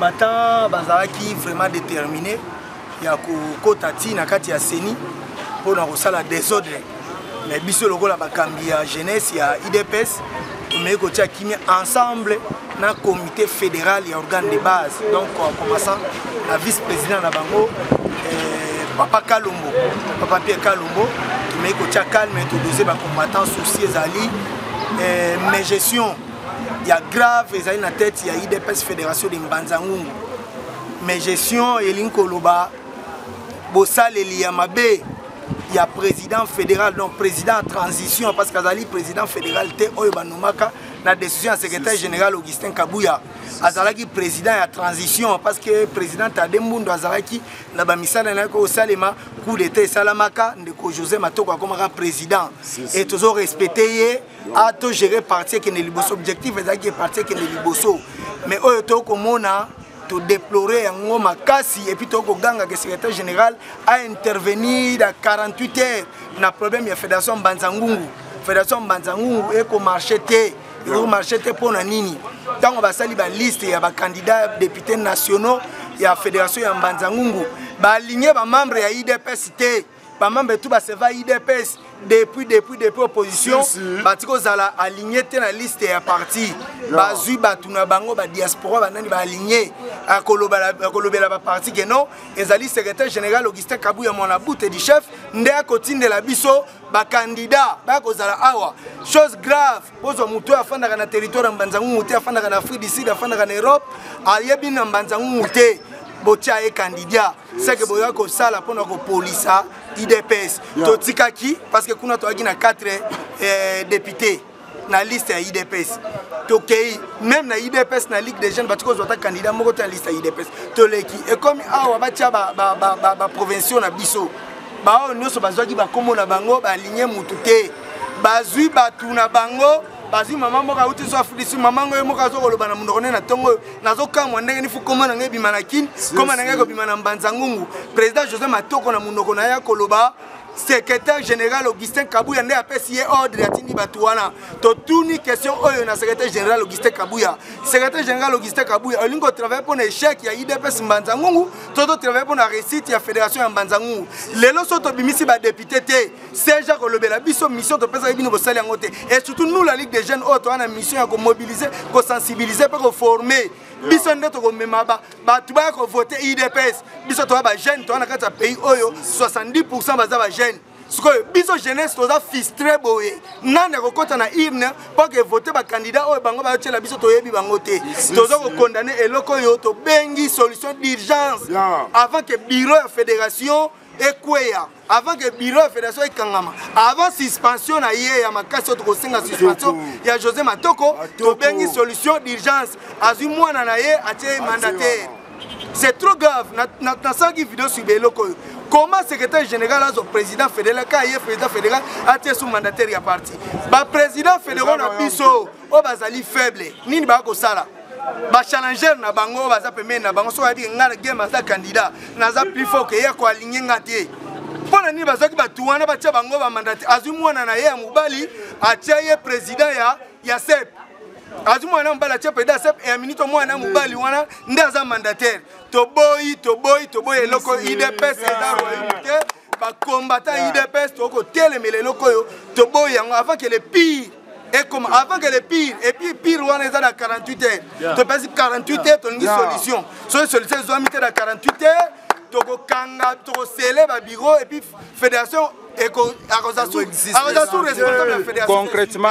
Bacombattant bazalaki vraiment déterminé ya kokota ti na kati ya CENI mpona kosala désordre, mais biso lokola bakambi ya jeunesse ya UDPS tomeki kotia kimia ensemble na comité fédéral ya organe de base, donc en commençant na vice président na bango, papa Kalombo, papa Pierre Kalombo. Tomeki kotia calme, todose bacombattant. Souci ezali mégestion ya grave ezali na tête ya UDPS fédération de Mbanza Ngungu. Mégestion elingi koloba bosaleli ya mabe ya président fédéral, donc président en transition, parce qu'azali président fédéral te oyo banomaka na décision ya secrétaire général Augustin Kabuya. Azalaki président ya transition parce que président Tade Mbundu azalaki na bamisala na ye kosalema. Coup d'état esalamaka, ndeko José Matoko akomaka président et tozo respecte ye a togérer parti ekende liboso. Objectif ezalaki parti ekende liboso, mais oyo tokomona, todéplore yango makasi et puis tokogangaka secrétaire général a intervenir na 48 heures na problème ya fédération Mbanza Ngungu. Fédération Mbanza Ngungu ekomarche te, ekomarche te. Mpo na nini? Ntango basali baliste ya bacandidat député nationaux ya fédération ya Mbanza Ngungu, baaligné bamembre ya UDPS te. Bamembre tu baseva UDPS depuis opposition bati kozala aligné te na liste ya parti. Bazwi bato na bango badiaspora, banani baaligné, akolobela baparti ke non, ezali secrétaire général Augustin Kabuya mwana bute du chef nde akotindela biso bacandidat baya kozala awa. Chose grave, bozwa motu oyo afandaka na territoire ya Mbanza Ngungu te, afandaka na Afrique du Sud, afandaka na Europe, ayebi na Mbanza Ngungu te, botia ye candidat. Seke boya kosala mpona kopolisa UDPS. Totikaki parce que kuna toyaki na 4 député na liste ya UDPS. Tokei même na UDPS, na Ligue des jeunes, bati kozwa ata candidat moko te na liste ya UDPS. Toleki, ekomi awa batia baprovinciaux na biso, baoyo nyonso bazwaki bakombo na bango, baaligné mutu te. Bazwi bato na bango, bazwi mama moko auti so afudisi mama ngo ye moko aza koloba na monoko nde na ntongo oyo. Nazokamwa ndenge nifu koma na ngai ebima na Kini, koma na ngai kobima na Mbanza Ngungu. Président José Matoko na monoko na ye akoloba secrétaire général Augustin Kabuya nde apesi ye ordre, atindi bato wana. Totuni question oyo na secrétaire général Augustin Kabuya: secrétaire général Augustin Kabuya, olingi kotravaille mpo na échec ya UDPS Mbanza Ngungu to totravaille mpo na réussite ya fédération ya Mbanza Ngungu? Lelo so tobimisi badéputé te, Serge akolobela biso mission topesaki bino, bosali yango te. Et surtout nous, la Ligue des jeunes, oyo toza na mission ya komobiliser, kosensibiliser mpe koformer, biso nde tokomema bato baya kovote UDPS. Biso toza bajeune, toza na kati ya pays oyo 70 baza bajeune. Sikoyo biso jeunesse toza frustré boye, nani akokɔta na urne mpo ke vote bacandidat oyo bango bayotiela biso, toyebi bango te? Toza kocondamner eloko oyo, tobengi solution d'urgence avant que bureau ya fédération ekweya, avant que bureau ya fédération ekangama, avant suspension na ye ya makasi oyo tokosenga, suspension ya José Matoko. Tobengi solution d'urgence. Azwi mwana na ye, atie ye mandataire, c'est trop grave. Nasalaki video sur eloko oyo, comment secrétaire général azwa président fédéral ka ye président fédéral, atie sous mandataire ya parti. Baprésident fédéraux na biso oyo bazali faible, nini baya kosala? Bachallenger na bango oyo baza pembeni na bango, soki bayebi ngai na game aza candidat, naza plus fort ke ye, koaligner nga te, mpo na nini bazwaki bato wana batia bango bamandate? Azwi mwana na ye ya mobali, atia ye président ya SEP. Azwi mwana mobali, atia président ya SEP, ya minute mwana mobali wana nde aza mandataire. Toboyi, toboyi, toboyi eloko. UDPS eza royaume te. Bacombattant UDPS tokotelemela eloko oyo, toboyi yango avant que le pire ekoma, avant que le pire. Et puis pire wana eza na 48 heures. Topesi 48 heures, tolingi solution. Soki solution ezwami te na 48 heures, tokokanga, tokosele babureau et puis fédération akoza sous responsable ya fédération. Concrètement,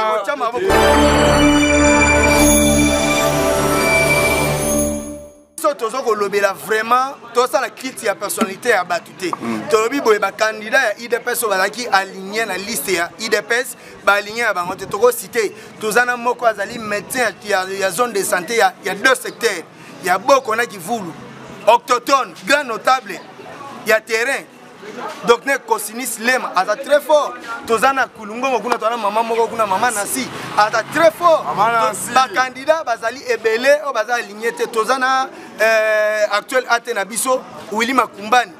So toza kolobela vraiment, tosala critique ya personnalité ya bato te. Tolobi boye, bacandidat ya UDPS oyo bazalaki aligné na liste ya UDPS, baaligné ya bango te. Tokociter, toza na moko azali médecin ya zone de santé ya deux secteurs ya Boko na Kivulu, autochtone, grand notable ya terrain, docteur Kosinis Lema, aza très fort. Toza na Kulungongo kuna, toza na mama moko kuna, mama Nasi, aza très fort. Bacandidat bazali ebele oyo baza aligné te. Toza na actuel at na biso Willi Makumbani,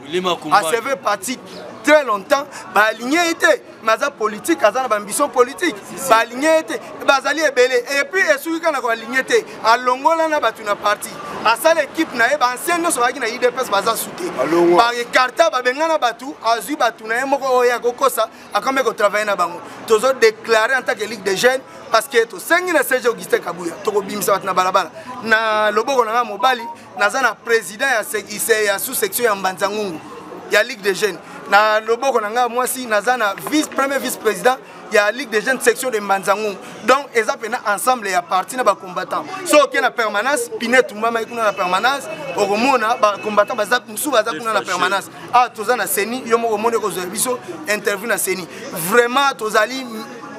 aserve parti très longtemps, baaligné ye te, mais aza politique, aza na baambition politique, baaligné ye te. Bazali ebele. Et puis esuki kaka na koaligné te, alongola na bato na parti. Asala équipe na ye, baancien nyonso bazalaki na UDPS baza su te, baekarta, babengana bato, azwi bato na ye moko oyo akokosa, akomi kotravaille na bango. Tozodéclare en tant que Ligue des jeunes, parce que tosengi na SG Augustin Kabuya, tokobimisa bato na balabala. Na loboko na nga mobali, naza na président ya sous section ya Mbanza Ngungu ya Ligue des jeunes. Na loboko na ngai mwasi, naza na vice premier vice président ya Ligue des jeunes section de Mbanzangungu. Donc eza mpena ensemble ya parti na bacombattant. So oke na permanence, pine etumbamaki kuna na permanence, okomona bacombattant baza mosusu baza kuna na permanence. Awa toza na CENI, yo moko omoni, okozwa biso interview na CENI. Vraiment tozali,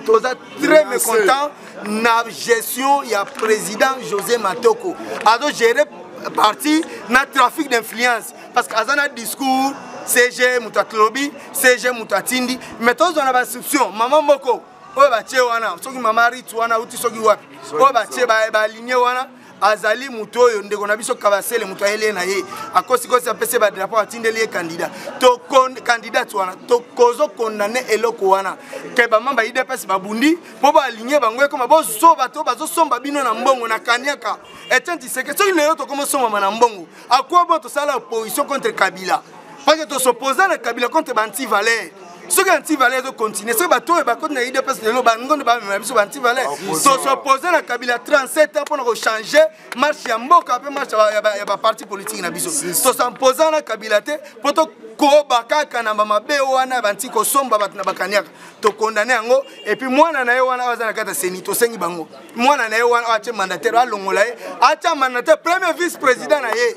toza très mécontent na gestion ya président José Matoko. Azogere parti na trafic d'influence, parce que aza na discours SG moto alobi, SG moto atindi. Mais tozwa na bainstruction, mama moko oyo batie wana, soki mama Rit wana auti soki wapi, oyo batie baligne wana, azali moto oyo ndeko na biso Kabasele moto ayeli na ye, akosikosi, apesi badrapeau, atindeli ye candidat to candidate wana. Tokozokondane eloko wana ke bamamba UDPS babundi mpo baalinye bango, ekoma bozoba to bazosomba bino na mbongo na kaniaka. Etienne Tshisekedi, soki lelo tokomosombama na mbongo akwa bo, tosala opposition contre Kabila parce que tosopposa na Kabila contre baantivaleur. Soki antivaleur ezocontinue, soki bato oyo bakoti na UDPS lelo, bango nde bamema biso baantivaleur. Tosopose na Kabila 37 ans mpona kochange marche ya mboka mpe marche ya baparti politique na biso. Tosamposa na Kabila te mpo tokoba kaka na bamabe wana banti kosomba bato na bakaniaka. Tokondane yango. Et puis mwana na ye wana oyo aza na kati ya CENI, tosengi bango, mwana na ye wana oyo atie mandataire, alongola ye, atia mandataire premier vice président na ye.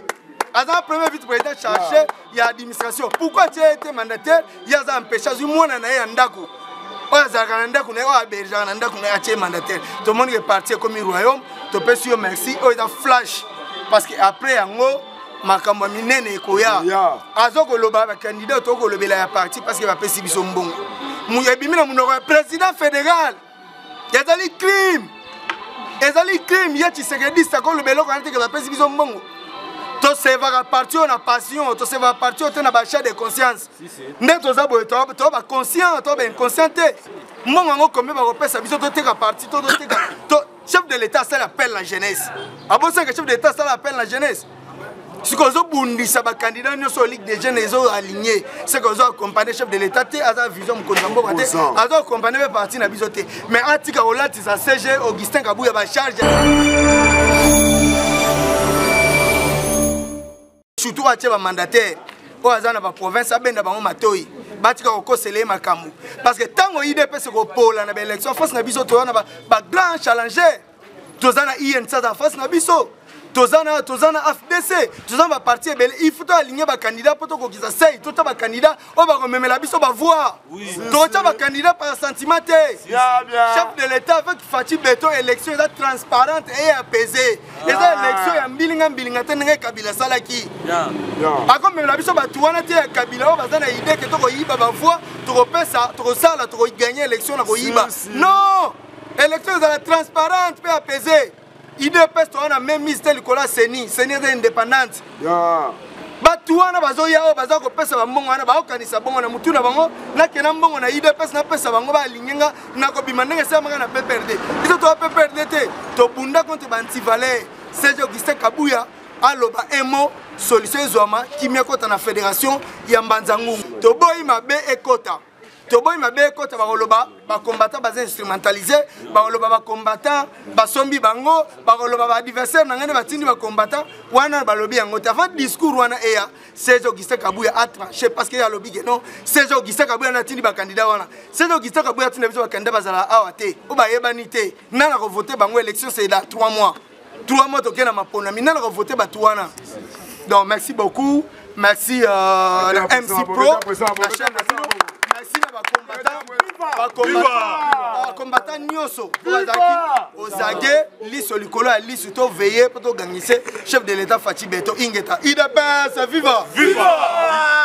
Aza premier vice président chargé ya administration, pourquoi atie ye te mandataire? Ye aza empêché, azwi mwana na ye ya ndako oyo azalaka na ndako na ye, oyo abergeaka na ndako na ye, atie mandataire. Tomoni ke parti ekomi royaume. Topesi yo merci. Oyo eza flash, parce que après yango makambo ya minene ekoya. Aza koloba bacandidat, tokolobela ya parti parce que bapesi biso mbongo. Ebimi na monoko ya président fédéral, ezali crime, ezali crime. Ye Tshisekedi akoloba eloko wana teke bapesi biso mbongo. Tosevaka parti oyo na passion, tosevaka parti oyo te na baachat de conscience. Nde toza boye, to baconscient, to bainconscient te. Mbongo yango combien bakopesa biso toteka parti to toteka to? Chef de l'État asala appel na jeunesse, abosaka chef de l'État asala appel na jeunesse. Sikoyo ozobundisa bacandidat nyonso oyo Ligue des jeunes ezoaligne, seke ozo accompagne chef de l'État te, aza vision mokonzi ya mboka te, azo accompagne mpe parti na biso te. Mais atika kolatisa SG Augustin Kabuya bacharge, surtout atie bamandataire oyo aza na baprovince, abenda bango matoi, batika kokosela ye makambo, parce que ntango UDPS kopola na baélection, face na biso toza na bagrand challenger. Toza na UNC aza face na biso, toza na AFDC, toza na baparti ebele. Il faut toalinge bacandidat mpo tokokisa sei, tota bacandidat oyo bakomemela biso bavoix. Tokotya bacandidat par sentiment te. Chef de l'État avec Fatshi Béton, élection eza transparente et apaisée, eza élection ya mbilinga mbilinga te ndenge Kabila asalaki. Akomemela biso bato wana te ya Kabila oyo baza na idée ke tokoyiba bavoix, tokopesa, tokosala, tokoganye élection na koyiba. Non, élection ezala transparente mpe apaisée. UDPS toza na même mise te likolo ya CENI. CENI eza indépendante. Bato wana bazoya oyo baza kopesa bambongo wana, baokanisa bongo na mutu na bango, nakenda mbongo na UDPS, napesa bango, balingi nga nakobima ndenge esalamaka na PPRD. Biso toza PPRD te, tobunda contre baantivaleur. SG Augustin Kabuya aloba un mot, solution ezwama, kimia ekota na fédération ya Mbanza Ngungu. Toboyi mabe ekota, toboyi mabe ekota. Bakoloba bacombattant baza instrumentalisé, bakoloba bacombattant basombi bango, bakoloba baadversaire na ngai nde batindi bacombattant wana. Balobi yango te. Avant discours wana eya, SG Augustin Kabuya atranché, parce que ye alobi ke non, SG Augustin Kabuya nde atindi bacandidat wana. SG Augustin Kabuya atinda biso bacandidat bazala awa te, oyo bayebani te, nana kovote bango? Élection, c'est dans 3 mois, 3 mois tokei na maponami, nana kovote bato wana? Donc merci beaucoup, merci na MC Pro na chaîne na bino, merci na bacombattant nyonso oyo bazalaki ozage liso likolo ya liso, toveye mpo togangise chef de l'État Fatshi Béton. Ingeta, UDPS viva, viva!